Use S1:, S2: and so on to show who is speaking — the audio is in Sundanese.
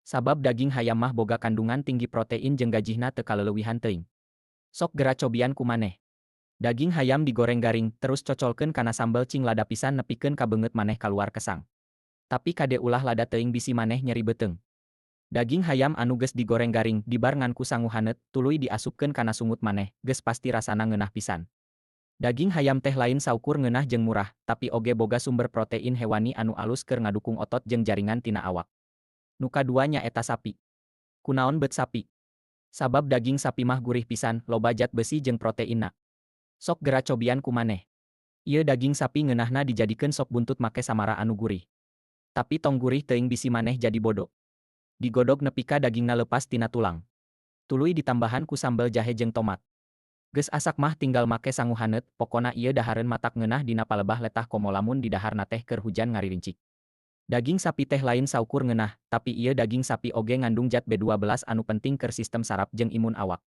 S1: Sabab daging hayam mah boga kandungan tinggi protein jeung gajihna teu kaleleuwihan teuing. Sok gera cobian ku maneh. Daging hayam digoreng garing, terus cocolkeun kana sambel cing lada pisan nepikeun ka beungeut maneh kaluar kesang. Tapi kade ulah lada teuing bisi maneh nyeri beuteung. Daging hayam anu geus digoreng garing dibar ngan ku sangu haneut, tuluy diasupkeun kana sungut maneh, geus pasti rasana ngeunah pisan. Daging hayam teh lain saukur ngeunah jeung murah, tapi oge boga sumber protein hewani anu alus keur ngadukung otot jeung jaringan tina awak. Nu kadua nyaeta sapi. Kunaon bet sapi? Sabab daging sapi mah gurih pisan, loba zat besi jeung proteinna. Sok gera cobian ku maneh. Ieu daging sapi ngeunahna dijadikeun sop buntut make samara anu gurih. Tapi tong gurih teuing bisi maneh jadi bodo. Digodog nepi ka dagingna leupas tina tulang. Tuluy ditambahan ku sambel jahe jeung tomat. Geus asak mah tinggal make sangu haneut, pokona ieu dahareun matak ngeunah dina palebah letah komo lamun didaharna teh keur hujan ngarincik. Daging sapi teh lain saukur ngeunah, tapi ieu daging sapi oge ngandung zat B12 anu penting keur sistem saraf jeung imun awak.